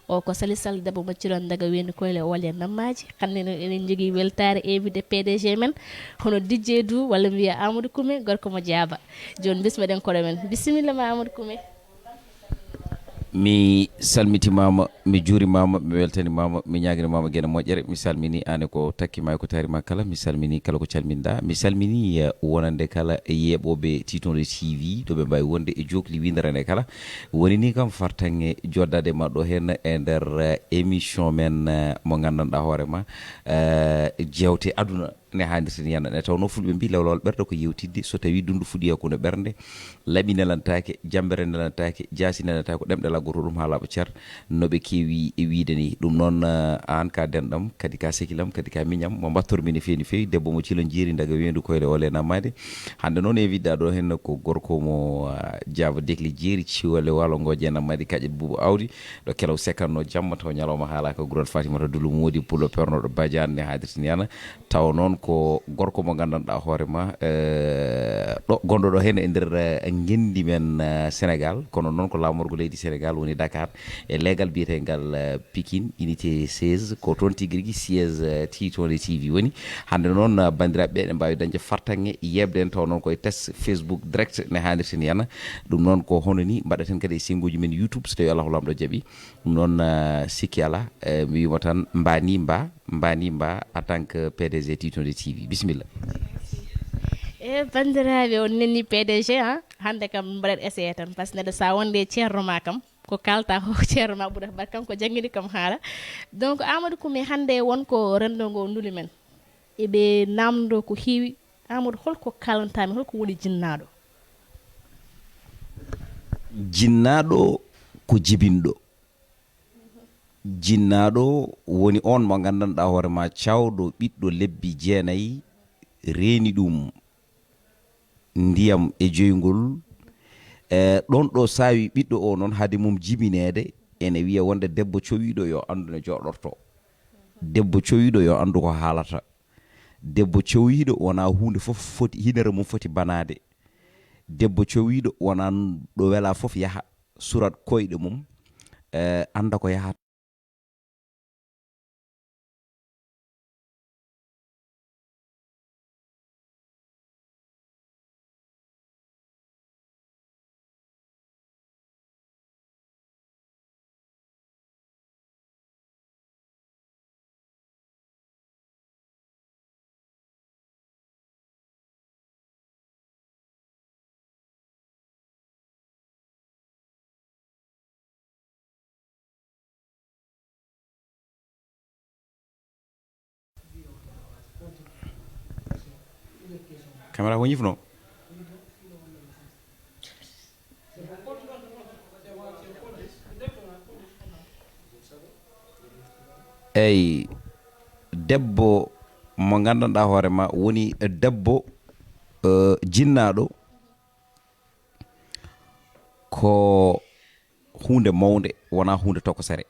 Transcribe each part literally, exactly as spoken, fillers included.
O ko Sali Sall, debbo mo cilon daga Weendu Koyle, o wali e nammaaji. Hannde noon eɗen njogii weltaare invité P D G men, hono D J Dou, walla mbiya Amadou Koumé, gorko mo Jaaba. Jooni, bismeɗen koɗo men. Bisimilla ma, Amadou Koumé. Mi salmitimaama, mi juurimaama, mi weltanimaama, mi ñaaginimaama geno moƴƴere. Mi salmini aan e ko takki ma e ko taari ma kala. Mi salmini kala ko calminɗa. Mi salmini eh, wonande kala e yeeɓooɓe Tiitonde T V, ɗo ɓe mbaawi wonde e jookli windere nde kala. Woni ni kam fartaŋŋe joddade ma ɗo heen e nder eh, émission men eh, mo nganndanɗaa hoore ma, eh, jeewte aduna ne haalirta ni yana. Ne tawnoo fulɓe mbii lewlawol ɓerɗe ko yewtidde, so tawii dunndu fuɗii hakkunde ɓernde, laɓi nelantaake, jammbere nelantaake, jaasi nelantaake, ko ɗemɗe laggoto ɗum haa laaɓa cer, no ɓe keewi e wiyde ni. Ɗum noon, eh, aan ka denɗam, kadi ka sekilam, kadi ka miñam, mo mbattormi no feewi no feewi, debbo mo cilon jeeri daga Weendu Koyle, ole nammaade. Hannde noon e wiɗɗa ɗo heen ko gorko mo eh, jaaba dekle jeeri, ciwale waalo ngooje nammaade, kaƴet buubo awdi, ɗo kelaw sekanno jamma taw ñalawma haalaaka. Gural Fatimata Dullu Moodi Pulo pernoɗo Badiane ne haalirta ni yana. Tawa noon ko gorko mo nganndanɗaa hoore ma, eh, ɗo gonɗo ɗo heen e nder eh, ngenndi men eh, Sénégal, kono noon ko laamorgo leydi Sénégal woni Dakar, e leegal biyetegal eh, Pikine unité seize, ko toon tigi rigi siège eh, Tiitonde T V woni. Hannde noon eh, banndiraaɓe ɓe ne mbaawi dañde fartaŋŋe yeeɓde en, tawa noon koye test Facebook direct ne haalirta ni yana. Ɗum noon ko hono ni mbaɗaten kadi e sennguuji men YouTube, so tawii Allahu Laamɗo jaɓi. Ɗum noon eh, sikki alaa, eh, mi wiima tan mbani mba, mbani mba en tant que P D G Tiitonde T V. Bisimilla. E banndiraaɓe, on nani P D G, ha? Hannde kam mbaɗat essayé tan, par ce que neɗɗo sa wonde e ceerno ma kam, ko kalta ko ceerno ma ɓurata, mbaɗa kanko janngini kam haala. Donc Amadou Koumé, hannde won ko renndo ngo nduli men. Eɓe namndo ko heewi. Amadou, holko kalanta men, holko woni jinnaaɗo? Jinnaaɗo ko jibinɗo. Jinnaaɗo woni oon mo nganndanɗaa hoore ma, cawɗo ɓiɗɗo lebbi jeenayi, reeni ɗum ndiyam e joyngol. E, ɗoon ɗo saawi ɓiɗɗo o noon, hade mum jibineede, ene wiya wonde debbo cowiiɗo yo anndu no jooɗorto. Debbo cowiiɗo yo anndu ko haalata. Debbo cowiiɗo wonaa huunde fof foti, hinere mum foti banaade. Debbo cowiiɗo wonaa ɗo welaa fof yaha, surat koyɗe mum, e, annda ko yahata. Kamera ko ñifno. Eyi, debbo mo nganndanɗaa hoore ma woni debbo eh, jinnaaɗo, ko huunde mawnde, wonaa huunde tokosere.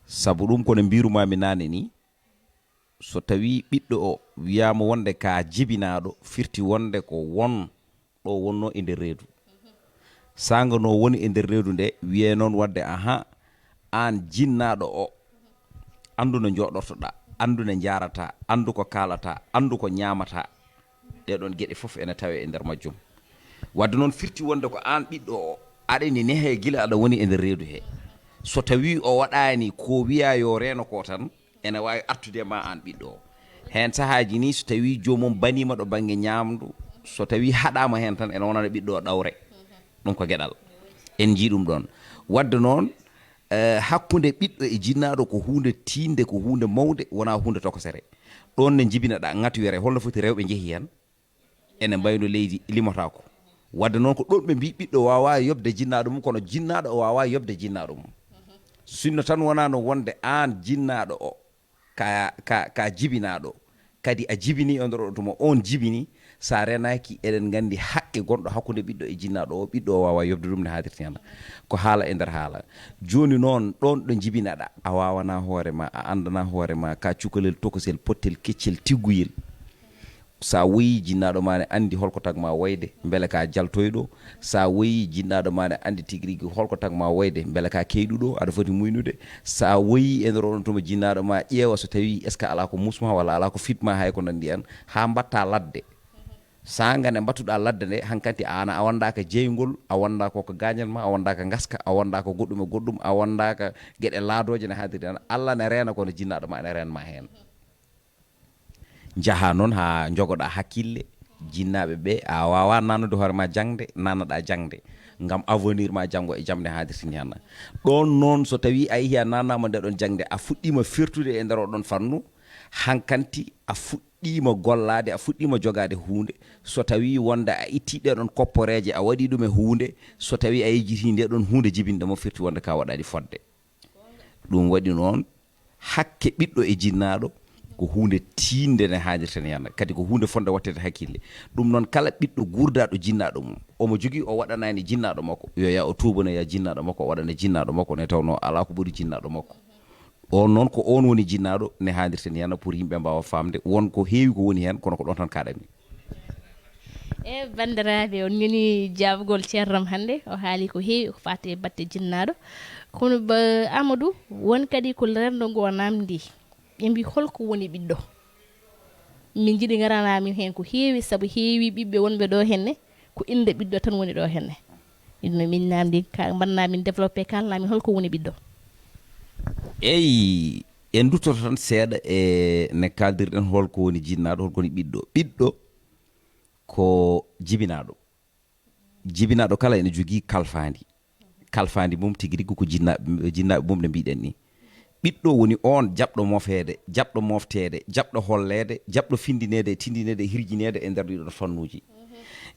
Sabu ɗum, kono mbiirumaami naane ni, so tawii ɓiɗɗo o wiyaama wonde ka jibinaaɗo, firti wonde ko won ɗo wonnoo e nder reedu. Saanga no woni e nder reedu nde, wiyee noon waɗde, aha, aan jinnaaɗo o, anndu no njooɗortoɗaa, anndu no njaarataa, anndu ko kaalataa, anndu ko ñaamataa. Ɗee ɗoon geɗe fof ene tawee e nder majjum. Waɗde noon firti wonde ko aan ɓiɗɗo o, aɗa ene nehee gila aɗa woni e nder reedu he. So tawii o waɗaani ko wiyaa yo reeno ko tan, ene waawi artude e ma aan ɓiɗɗo o. Heen sahaaji nii, so tawii joomum baniima ɗo bannge ñaamdu, so tawii haɗaama heen tan, ene wonana ɓiɗɗo o ɗawre. Ɗum ko geɗal. En njii ɗum ɗoon. Waɗde noon, eh, hakkunde ɓiɗɗo e jinnaaɗo ko huunde tiiɗnde, ko huunde mawnde, wonaa huunde tokosere. Ɗoon ne njibinaɗaa ŋatuyere, holno foti rewɓe njehi heen? Ene mbayno leydi limotaako. Waɗde noon ko ɗoon ɓe mbii ɓiɗɗo waawaa yoɓde jinnaaɗo mum, kono jinnaaɗo o waawaa yoɓde jinnaaɗo mum. Sinno tan wonaano wonde aan jinnaaɗo o, ka, ka, ka jibinaaɗo, kadi a jibinii e nder oo tuma, oon jibinii, so a renaaki, eɗen nganndi haqqe gonɗo hakkunde ɓiɗɗo e jinnaaɗo o, ɓiɗɗo o waawaa yoɓde ɗum ne haadirti hannde. Ko haala e nder haala. Jooni noon, ɗoon ɗo njibinaɗaa, a waawanaa hoore ma, a anndanaa hoore ma, ka cukalel, tokosel, pottel, keccel, tigguyel. Sa woyi, jinnaaɗo ma ne anndi holko tag ma woyde, mbele ka jaltoyɗo. Sa woyi, jinnaaɗo ma ne anndi tigi rigi holko tag ma woyde, mbele ka keyɗuɗo, aɗa foti muynude. Sa woyi e nder oɗon tuma, jinnaaɗo ma ƴeewa so tawi est-ce que alaa ko musma walla alaa ko fitma, hay ko nanndi en, haa mbatta ladde. Saanga nde mbattuɗa ladde nde, hankanti a ana a wondaaka jeyngol, a wondaaka ko gañan ma, a wondaaka ngaska, a wondaaka goɗɗum e goɗɗum, a wondaaka geɗe laadooje ne haadirde en. Allah ne reena kono jinnaaɗo ma ne reenma heen. Njaha noon haa njogoɗa hakkille, jinnaaɓe ɓe, a waawaa nanude hoore ma jaŋde, nanaɗa jaŋde, ngam avenir ma janngo e jam ne haadirtini hannde. Ɗoon noon, so tawii a yehii a nanaama nde ɗoon jaŋde, a fuɗɗiima fertude e nder oɗon fannu, hankanti a fuɗɗiima gollaade, a fuɗɗiima jogaade huunde. So tawii wonde a ittii ɗee ɗoon kopporeeje, a waɗii ɗum e huunde, so tawii a yejjitii nde ɗoon huunde jibinde mo, firti wonde ka waɗaani fodde. Ɗum waɗi noon, hakke ɓiɗɗo e jinnaaɗo ko huunde tiiɗnde ne haadirta ne yanda, kadi ko huunde fotnde waɗteede hakkille. Ɗum noon, kala ɓiɗɗo guurdaaɗo jinnaaɗo mum, omo jogii o waɗanaani jinnaaɗo makko, yo yaa o tuubanoya jinnaaɗo makko, o waɗana jinnaaɗo makko, nde tawnoo alaa ko ɓuri jinnaaɗo makko. Oon noon, ko oon woni jinnaaɗo ne haadirta ne yanda pour yimɓe mbaawa faamde won ko heewi ko woni heen, kono ko ɗoon tan kaaɗanmi. E banndiraaɓe, on ñoni jaabugol ceerno am hannde, o haali ko heewi ko faati e batte jinnaaɗo. Kono ba Amadou, won kadi ko renndo ngo namndi. Ɓe mbi holko woni ɓiɗɗo? Min njiɗi ngarana min heen ko heewi, sabu heewi ɓiɓɓe wonɓe ɗo henne, ko innde ɓiɗɗo tan woni ɗo henne. Ɗum no min namndi, ka mbanna min développé, kalna min holko woni ɓiɗɗo. Eyi, en duttoto tan seeɗa e ne kaaldirɗen holko woni jinnaaɗo, holko woni ɓiɗɗo. Ɓiɗɗo ko jibinaaɗo. Jibinaaɗo kala ene jogii kalfaandi. Kalfaandi mum tigi rigi ko jinnaaɓe, jinnaaɓe mum no mbiɗen ni. Ɓiɗɗo woni oon jaɓɗo mofeede, jaɓɗo mofteede, jaɓɗo holleede, jaɓɗo findineede e tindineede e hirjineede e nder ɗiɗon fannuuji.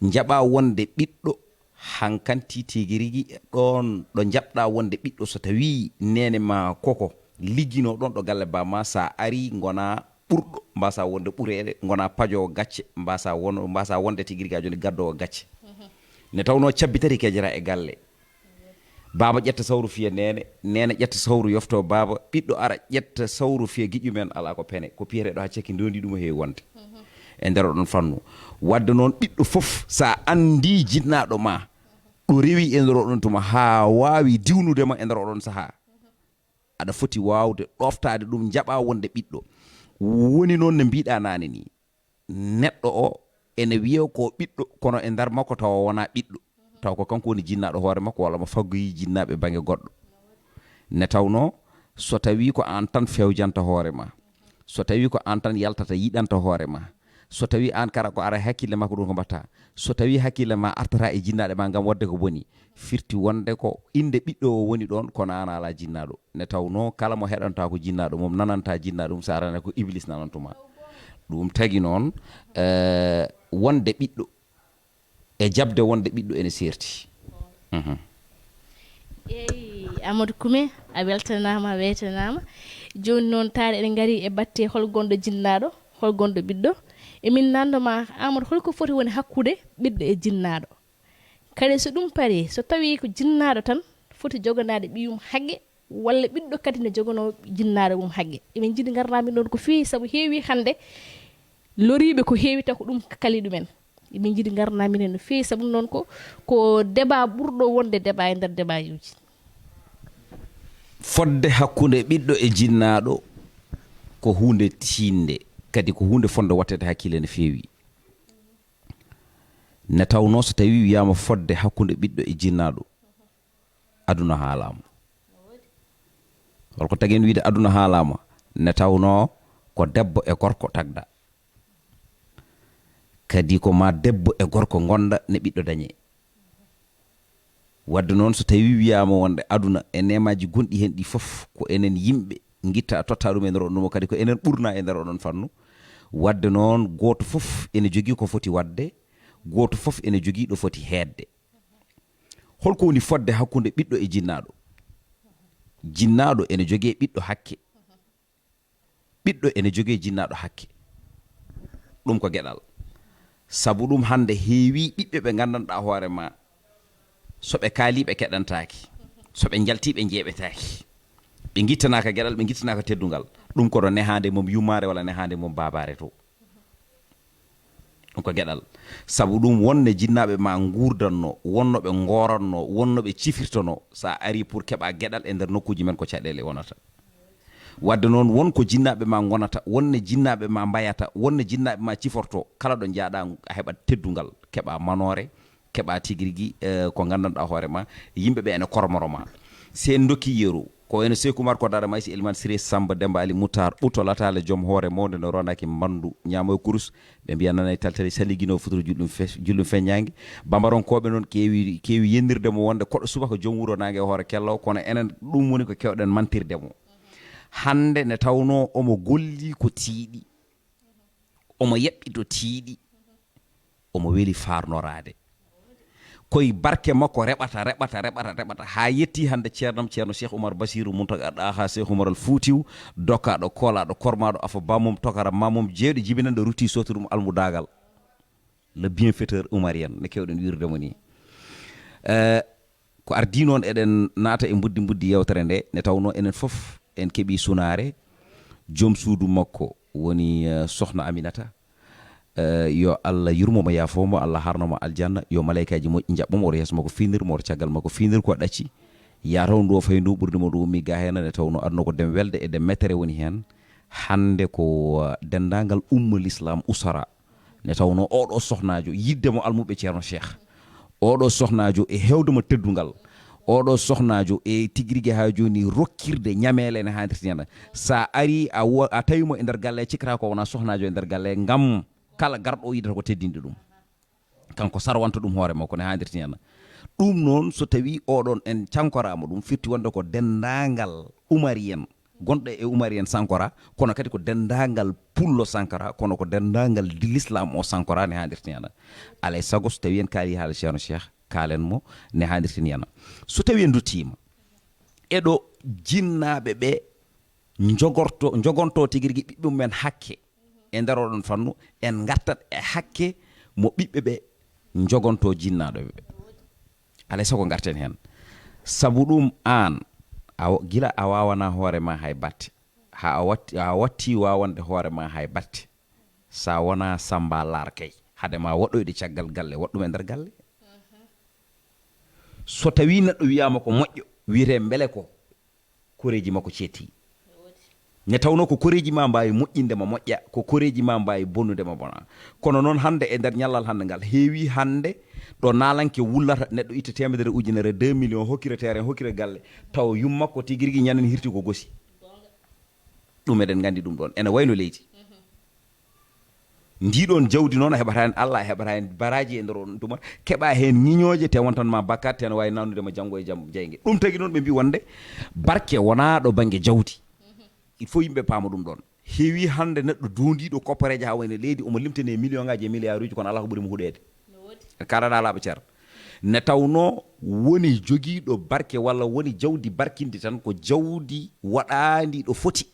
Njaɓa wonde ɓiɗɗo hankanti tigi rigi ɗoon ɗo njaɓɗa wonde ɓiɗɗo so tawii neene ma koko ligginoo ɗoon ɗo galle baa ma, sa arii ngona ɓurɗo, mbasa wonde ɓureede, ngona pajoowo gacce, mbasa won, mbasa wonde tigi rigi a joni gaddoowo gacce. Ne tawnoo cabbi tati kejera e galle. Baaba ƴetta sawru fiya neene, neene ƴetta sawru yoftoo baaba, ɓiɗɗo ara ƴetta sawru fiya giƴƴu men, alaa ko pene, ko piyeteeɗo haa cekki ndondi ɗum o heewi wonde. E nder oɗon fannu. Wadde noon ɓiɗɗo fof, sa anndi jinnaaɗo ma, ɗo rewi e nder oɗon tuma, haa waawi diwnude ma e nder oɗon sahaa. Aɗa foti waawde ɗoftaade ɗum, njaɓa wonde ɓiɗɗo. Woni noon no mbiɗa naane ni, neɗɗo o ene wiya ko ɓiɗɗo, kono e nder makko tawa wona ɓiɗɗo. Taw ko kanko woni jinnaaɗo hoore makko walla mo faggoyi jinnaaɓe bannge goɗɗo. Ne tawnoo, so tawii ko aan tan fewjanta hoore ma, so tawii ko aan tan yaltata yiɗanta hoore ma, so tawii aan kara ko ara e hakkille ma ko ɗum ko mbatta, so tawii hakkille ma artata e jinnaaɗe ma ngam waɗde ko boni, firti wonde ko innde ɓiɗɗo o woni ɗoon, kono aan alaa jinnaaɗo. Ne tawnoo kala mo heɗanta ko jinnaaɗo mum, nananta jinnaaɗo mum, so arana ko Iblis nanantuma. Ɗum tagi noon, eh, wonde ɓiɗɗo e jaɓde wonde ɓiɗɗo ene seerti. Mhm. Eyi, Amadou Koume, a weltanaama, a weytanaama. Jooni noon, taade eɗen ngari e batte hol gonɗo jinnaaɗo, hol gonɗo ɓiɗɗo. Emin nanndo ma, Amadou, holko foti woni hakkude ɓiɗɗo e jinnaaɗo? Kadi so ɗum parii, so tawii ko jinnaaɗo tan foti joganaade ɓiyum haqqe, walla ɓiɗɗo kadi ne joganoo jinnaaɗo mum haqqe? Emin njiɗi ngarana min ɗoon ko feewi, sabu heewi hannde loriiɓe ko heewi taw ko ɗum kali ɗumen. Emin njiɗi ngarana minen no feewi, sabu noon ko, ko débat ɓurɗo wonde débat e nder débat uji. Fodde hakkunde ɓiɗɗo e jinnaaɗo ko huunde tiiɗnde, kadi ko huunde fotnde waɗteede hakkille no feewi. Ne tawnoo so tawii wiyaama fodde hakkunde ɓiɗɗo e jinnaaɗo, aduna haalaama. Holko tagi en wiyde aduna haalaama? Ne tawnoo ko debbo e gorko tagɗa. Kadi ko ma debbo e gorko ngonɗa ne ɓiɗɗo dañee. Wadde noon, so tawii wiyaama wonde aduna e neemaaji gonɗi heen ɗi fof ko enen yimɓe ngitta totta ɗum e nder oɗon, kadi ko enen ɓurna e nder oɗon fannu. Wadde noon, gooto fof ene jogii ko foti waɗde, gooto fof ene jogii ɗo foti heedde. Holko woni fodde hakkunde ɓiɗɗo e jinnaaɗo? Jinnaaɗo ene jogee ɓiɗɗo hakke. Ɓiɗɗo ene jogee jinnaaɗo hakke. Ɗum ko geɗal. Sabu ɗum hannde heewii ɓiɓɓe ɓe nganndanɗaa hoore ma, so ɓe kaalii ɓe keɗantaaki, so ɓe njaltii ɓe njeeɓetaaki. Ɓe ngittanaaka geɗal, ɓe ngittanaaka teddungal. Ɗum ko ɗo nehaande mum yummaare walla nehaande mum baabaare to. Ɗum ko geɗal. Sabu ɗum, wonno jinnaaɓe ma nguurdanno, wonno ɓe ngooranno, wonno ɓe cifirtono, so a arii pour keɓa geɗal e nder nokkuuji men, ko caɗeele wonata. Wadde noon, won ko jinnaaɓe ma ngonata, wonno jinnaaɓe ma mbayata, wonno jinnaaɓe ma ciforto, kala ɗo njaaɗa a heɓat teddungal, keɓa manoore, keɓa tigi rigi, eh, ko nganndanɗa hoore ma, yimɓe ɓe ene kormoro ma. Si en ndokki yeru, ko wayno Seyku Umar Koddaɗo Maysa, Elimaan Siree Samba, Demmba Ali Muttar, Ɓuto Lataale, joom hoore mawnde no rondaki mbandu, ñaamo e kurus, ɓe mbiya nana e taltali saliginoo futuro julɗum fe-, julɗum feññaange. Bambaronkooɓe noon keewi, keewi yennirde mo wonde koɗo subaka joom wuro naange e hoore kello, kono enen ɗum woni ko keewɗen mantirde mo. Hannde ne tawnoo omo golli ko tiiɗi, omo yaɓɓi to tiiɗi, omo weli faarnoraade. Koye barke makko reɓata, reɓata, reɓata, reɓata, haa yetti hannde ceernam, Ceerno Cheikh Oumar Bassirou Mountaga Daha Cheikh Oumar Al Foutiou, dokkaaɗo, koolaaɗo, kormaaɗo, afa bammum, tokara mammum, jeewɗe jibinanɗe, rutti sooto ɗum almudaagal. Le bienfaiteur omarien, no keewɗen wirude mo nii. Eh, ko ardii noon, eɗen naata e mbuddi mbuddi yeewtere nde, nde tawnoo enen fof en keɓii sunaare. Joom suudu makko woni, eh, Sohna Aminata. Eh, yo Allah yurmo mo, yaafo mo, Allah harno mo aljanna. Yo malaykaaji moƴƴi njaɓɓo mo, oto yeeso makko fiinir mo, oto caggal makko fiinir ko ɗacci. Yaa taw ndu o fayi ndu ɓurde mo ndu ummi ga heen, nde tawnoo aduna ko dem welde e dem mettere woni heen. Hannde ko, eh, denndaangal umma l'islam usara. Nde tawnoo oɗo sohnaajo, yiɗde mo almuɓɓe Ceerno Cheikh. Oɗo sohnaajo e heewde mo teddungal. Oɗo sohnaajo e tigi rigi haa jooni rokkirde ñameele ene haadirti ñande. Sa ari a wo-, a tawi mo e nder galle, cikkata ko wona sohnaajo e nder galle, ngam kala garɗo o yiɗata ko teddinde ɗum. Kanko sarwanta ɗum hoore makko ne haadirti ñande. Ɗum noon, so tawi oɗon en cankoraama ɗum, firti wonde ko denndaangal Umarien gonɗo e Umarien Sankora, kono kadi ko denndaangal Pullo Sankara, kono ko denndaangal di l'islam o Sankora ne haadirti ñande. Alay sago, so tawi en kaali haala Ceerno Cheikh, kaalen mo ne haadirti ñande. So tawi en nduttiima e ɗo jinnaaɓe ɓe njogorto, njogonto tigi rigi ɓiɓɓe mumen hakke e nder oɗon fannu, en ngartat e hakke mo ɓiɓɓe ɓe njogonto jinnaaɗo ɓe. Alay sago ngarten heen. Sabu ɗum aan, a wa-, gila a waawanaa hoore ma hay batte. Haa a watti, a watti waawande hoore ma hay batte. Sa wonaa Samba Laar kay, hade ma waɗɗoyde caggal galle, waɗ ɗum e nder galle. So tawii neɗɗo wiyaama ko moƴƴo, wiyetee mbele ko koreeji makko ceetti. Ne tawnoo ko koreeji ma mbaawi moƴƴinde ma moƴƴa, ko koreeji ma mbaawi bonnude ma bona. Kono noon hannde e nder ñallal hannde ngal, heewii hannde ɗo naalanke wullata neɗɗo itta teemedere ujunere, deux millions, hokkira terrain, hokkira galle, tawa yumma makko tigi rigi ñanden hirti ko gosi. Ɗum eɗen nganndi ɗum ɗoon. Ene wayno leydi. Ndii ɗoon jawdi noon a heɓata heen Allah, a heɓata heen baraaji e nder on tuma, keɓa heen ñiñooje, te wontan ma bakkat, te ne waawi nannude ma janngo e jam, jeynge. Ɗum tagi noon ɓe mbii wonde barke wonaa ɗo bannge jawdi. Il faut yimɓe paama ɗum ɗoon. Heewii hannde neɗɗo duundiiɗo koppareeje haa wayno leydi, omo limtene million ngaaji e milliard uji, kono alaa ko ɓuri mo huɗeede. Karaɗa laaɓa cer. Ne tawnoo woni jogiiɗo barke walla woni jawdi barkindi tan, ko jawdi waɗaandi ɗo foti.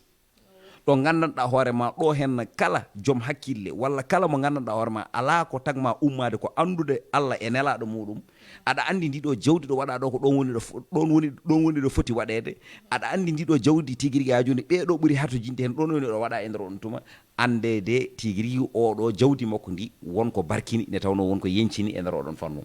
Ɗo nganndanɗaa hoore ma ɗo heen, kala joom hakkille walla kala mo nganndanɗaa hoore ma alaa ko tagma ummaade ko anndude Allah e nelaaɗo muɗum. Aɗa anndi ndi ɗo jawdi ɗo waɗa ɗo ko ɗon woni ɗo fo-, ɗon woni, ɗon woni ɗo foti waɗeede. Aɗa anndi ndi ɗo jawdi tigi rigi haa jooni ɓee ɗo ɓuri hatojinde heen, ɗon woni ɗo waɗa e nder on tuma. Anndeede tigi rigi oɗo jawdi makko ndi won ko barkini, nde tawnoo won ko yeñcini e nder oɗon fannu.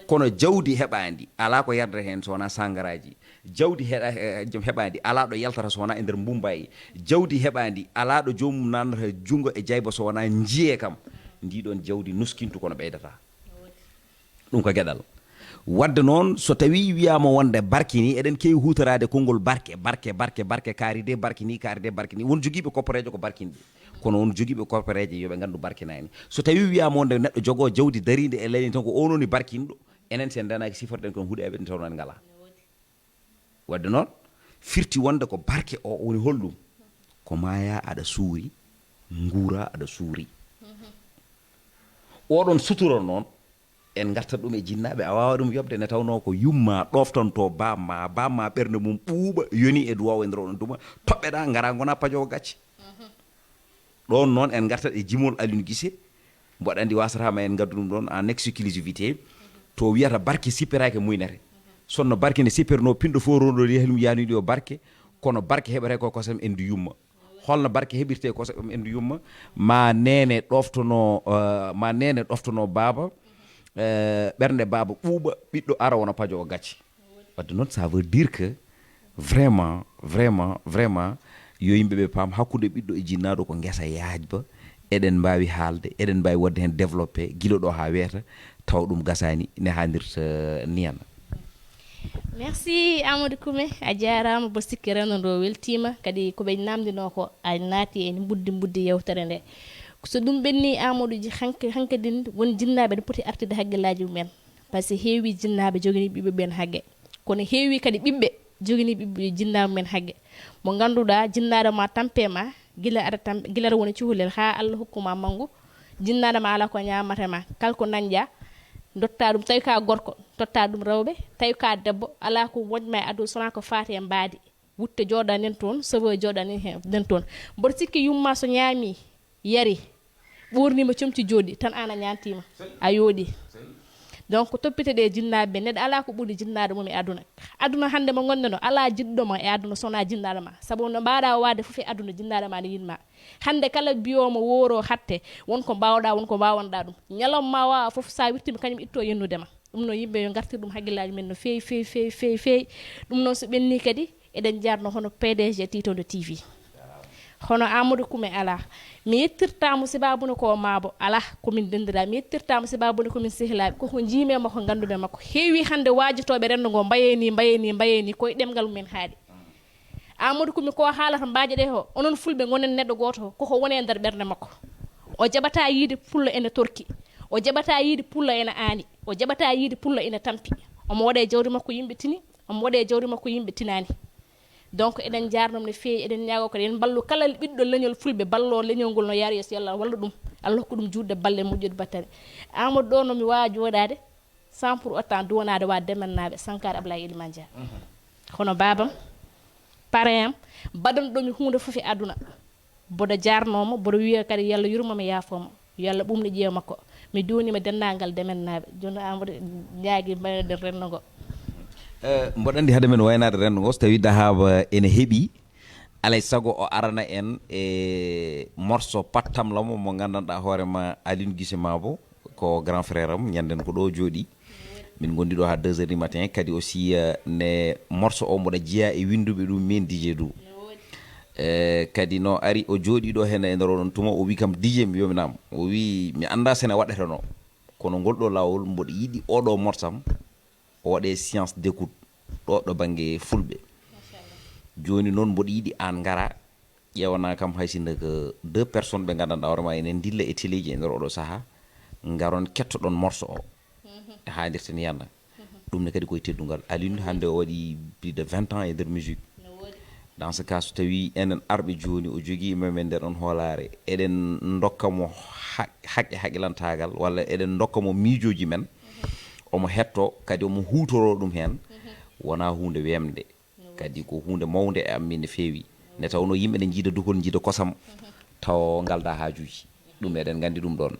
Kono jawdi heɓaandi alaa ko yardata heen so wonaa sangaraaji. Jawdi heɗa-, he-, jom heɓaandi alaa ɗo yaltata so wonaa e nder Mumbai. Jawdi heɓaandi alaa ɗo joomum naatnata junngo e jayba so wonaa njiyee kam. Ndii ɗoon jawdi nuskintu kono ɓeydataa. Ɗum ko geɗal. Wadde noon, so tawii wiyaama wonde barke nii, eɗen keewi huutoraade konngol barke, barke, barke, barke, kaari de barke nii, kaari de barke nii. Won jogiiɓe koppareeje ko barkinɗe. Kono won jogiiɓe koppareeje yo ɓe nganndu barke naani. So tawii wiyaama wonde neɗɗo jogoo jawdi dariindi e leydi tan ko oon woni barkinɗo, enen so en ndeenaaki siforɗen kon huɗeeɓe ɗe tawnoo en ngalaa. Wadde noon, firti wonde ko barke o woni holɗum? Ko maayaa aɗa suuri, nguuraa aɗa suuri. Oɗon sutura noon, en ngartat ɗum e jinnaaɓe, a waawaa ɗum yoɓde, nde tawnoo ko yumma ɗoftantoo baamma, baamma ɓernde mum ɓuuɓa, yoni e duwaaw e nder oɗon tuma, toɓɓeɗaa, ngaraa ngonaa pajoowo gacce. Ɗoon noon en ngartat e jimol Aliou Guissé, mboɗo anndi waasata ma en ngaddu ɗum ɗoon en exclusivité, to wiyata barke sippiraaki muynete. Sonno barke nde sippirnoo pinɗo fof ronndori yahlum yahnuyɗo yo barke, kono barke heɓetee ko kosam en ndu yumma. Holno barke heɓirte ko so ɓendu yumma, ma nene ɗoftono, eh, ma nene ɗoftono baaba, eh, ɓernde baaba ɓuuɓa, ɓiɗɗo ara wona pajo o gacce. Wadde noon, ça veut dire que vraiment, vraiment, vraiment, yo yimɓe ɓe paam, hakkunde ɓiɗɗo e jinnaɗo ko ngesa yaajba. Eɗen mbawi haalde, eɗen mbawi wadde hen développé gila ɗo ha weeta, tawa ɗum gasani ne hannirta niyana. Merci Amadou Koume, a jarama. Mboɗo sikki renndo ngo weltima, kadi ko ɓe namdino ko a naati e mbuddi mbuddi yewtere nde. So ɗum ɓenni, Amadou ji, hank- hankadin won jinnaɓe ne poti artude haqqillaji mumen, par ce que heewi jinnaɓe jogani ɓiɓɓe ɓen haqqe, kono heewi kadi ɓiɓɓe jogani ɓiɓɓe jinnaɓe mumen haqqe. Mo ganduɗa jinnaɗo ma tampe ma gila aɗa tampe, gila aɗa woni cukalel ha Allah hokkuma mangu, jinnaɗo ma ala ko ñamata ma, kala ko nanƴa dotta ɗum, tawi ka gorko totta ɗum rewɓe, tawi ka debbo ala ko wonma e aduna sona ko fati e mbaadi. Wutte jooɗani en toon, cheveux jooɗani en nden toon. Mboɗo sikki yumma so ñaami, yari, ɓoornima comci jooɗi tan, an a ñaantima, a yooɗi. Donc ko toppite ɗe jinnaaɓe ɓe, neɗɗo ala ko ɓuri jinnaade mum e aduna. Aduna hannde mo ngonɗen o, ala jiɗɗo ma e aduna sona jinnaaɗo ma, sabu no mbaaɗa waade fof e aduna jinnaaɗo ma ne yiɗma. Hannde kala biyowo mo wooro hatte, won ko mbawɗa, won ko mbawanɗa ɗum. Ñalawma ma wawa fof, sa wirtima kañum itto yennude ma. Ɗum noon yimɓe yo ngartir ɗum hakkillaaji men no feewi feewi feewi feewi feewi. Ɗum noon so ɓenni kadi eɗen jarno hono P D G Tiitondo T V. Hono Amadou Koume ala. Mi yettirtamo sababude ko maabo ala komin denndira, mi yettirtamo sababude komin sehilaaɓe, koko njiimi e makko, nganndu-mi e makko. Heewi hannde waajotooɓe renndo ngo mbaye ni mbaye ni mbaye ni koye ɗemngal mumen haaɗi. Amadou Koume ko haalata mbaaje ɗe ho, onon fulɓe ngonen neɗɗo gooto ho, koko woni e nder ɓernde makko. O jaɓata yiide pullo ene torki, o jaɓata yiide pullo ene aani, o jaɓata yiide pullo ene tampi. Omo waɗa e jawdi makko yimɓe tini, omo waɗa e jawdi makko yimɓe tinaani. Donc eɗen jarnom no feewi, eɗen ñaago kadi en mballu kala ɓiɗɗo leñol fulɓe, ballo leñol ngol no yaari yeeso, yo Allah wallu ɗum, Allah hokku ɗum juutde balle moƴƴude battane. Amadou, ɗo no mi wawa jooɗaade sans pour autant duwanaade wa Demen naaɓe, Sankara Ablaye Elimane Dia. Hono baabam, parrain am, baɗanɗomi huunde fof e aduna. Mboɗo jarnoma, mboɗo wiya kadi yo Allah yurmomo, yaafoma, yo Allah ɓumne ƴiiwa makko. Mi duwnima denndangal Demen naaɓe. Jooni Amadou, ñaagi mbaɗen renndo ngo. Eh, mboɗo anndi hade men waynaade renndo ngo, so tawi Dahaba ene heɓi, alay sago o arana en e morceau pattamlamo mo nganndanɗa hoore ma, Alioune Guissé Mabo, ko grand frère am, ñanden ko ɗo jooɗi. Min ngondi ɗo ha deux heures du matin, kadi aussi, eh, ne morceau o mboɗo jeeya e winnduɓe ɗum min D J Dou. Eh, kadi no ari o jooɗi ɗo heen e nder oɗon tuma, o wi kam, D J, mi yominama. O wi mi annda sene waɗeteno, kono ngol ɗo laawol mboɗo yiɗi oɗo morceau am o waɗe science d'écoute ɗo, ɗo bannge fulɓe. Jooni noon mboɗo yiɗi aan ngara ƴeewana kam hay sinno ko deux personnes ɓe nganndanɗa hoore ma ene ndilla e teleeji e nder oɗo saha, ngaron kettoɗon morceau o. E haalirta ni yanna. Ɗum ne kadi koye teddungal. Alioune hannde o waɗi plus de vingt ans e nder musique. Dans ce cas, so tawi enen arɓe jooni o jogii men nder on hoolaare, eɗen ndokka mo ha-, haqqe haqilantaagal, walla eɗen ndokka mo miijooji men, omo hetto, kadi omo huutoro ɗum heen, wonaa huunde weemde. Kadi ko huunde mawnde e am min no feewi. Nde tawnoo yimɓe ne njiida dukol, njiida kosam, tawa ngalda haajuuji. Ɗum eɗen nganndi ɗum ɗoon.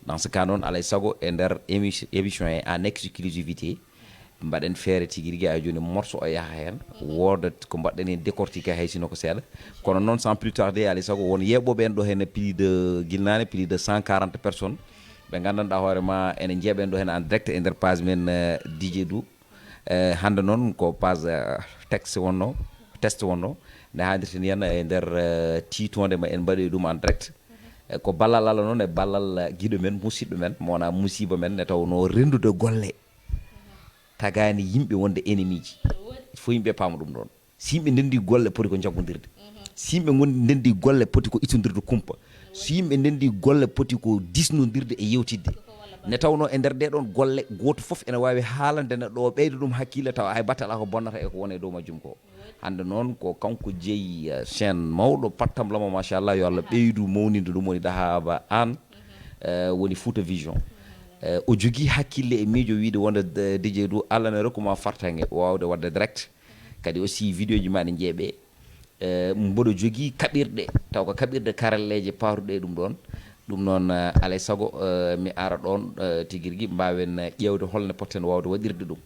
Dans ce cas noon, alay sago e nder émi-, émission he en exclusivité, mbaɗen feere tigi rigi, a jooni morceau o yaha heen, wooda ko mbaɗɗen heen décortiqué hay sino ko seeɗa. Kono noon, sans plus tarder, alay sago won yeeɓooɓe en ɗo heen plus de, gila naane, plus de cent quarante personnes. Ɓe nganndanɗaa hoore ma ene njeeɓa en ɗo heen en direct e nder page men, eh, D J Dou. Eh, hannde noon ko page, eh, texte wonno, test wonno, nde haalirta ni henna e nder, eh, tiitoonde ma en mbaɗoyi ɗum en direct. Eh, ko ballal Allah noon e ballal, eh, giɗo men, musiɗɗo men, mo wona musiba men, nde tawnoo renndude golle tagaani yimɓe wonde ennemi ji. Il faut yimɓe paama ɗum ɗoon. Si yimɓe ndenndi golle poti ko jaggondirde. Si yimɓe ngon-, ndenndi golle poti ko ittondirde kumpa. So yimɓe ndenndi golle poti ko disnondirde e yewtidde. Nde tawnoo e nder ɗee ɗoon golle, gooto fof ene waawi haalande neɗɗo o, ɓeyda ɗum hakkille, tawa hay batte alaa ko bonnata e ko woni e dow majjum ko. Hannde noon ko kanko jeyi, eh, chaîne mawɗo pattamlamo, machallah, yo Allah ɓeydu mawninde ɗum, woni Dahaba Aan, eh, woni Fouta Vision. Eh, o jogii hakkille e miijo wiyde wonde, eh, D J Dou, Allah ne rokku ma fartaŋŋe waawde waɗde direct. Kadi aussi vidéo ji ma ne njeeɓe. Eh, mboɗo jogii kaɓirɗe, taw ko kaɓirɗe karalleeje paruɗe e ɗum ɗoon. Ɗum noon, eh, alay sago, eh, mi ara ɗoon, eh, tigi rigi, mbaawen, eh, ƴeewde holno potten waawde waɗirde ɗum.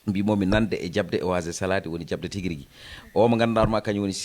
Mbimomi nande e jaɓde e waasde salaade woni jaɓde tigi rigi. O mo ngannduɗaa ma kañum woni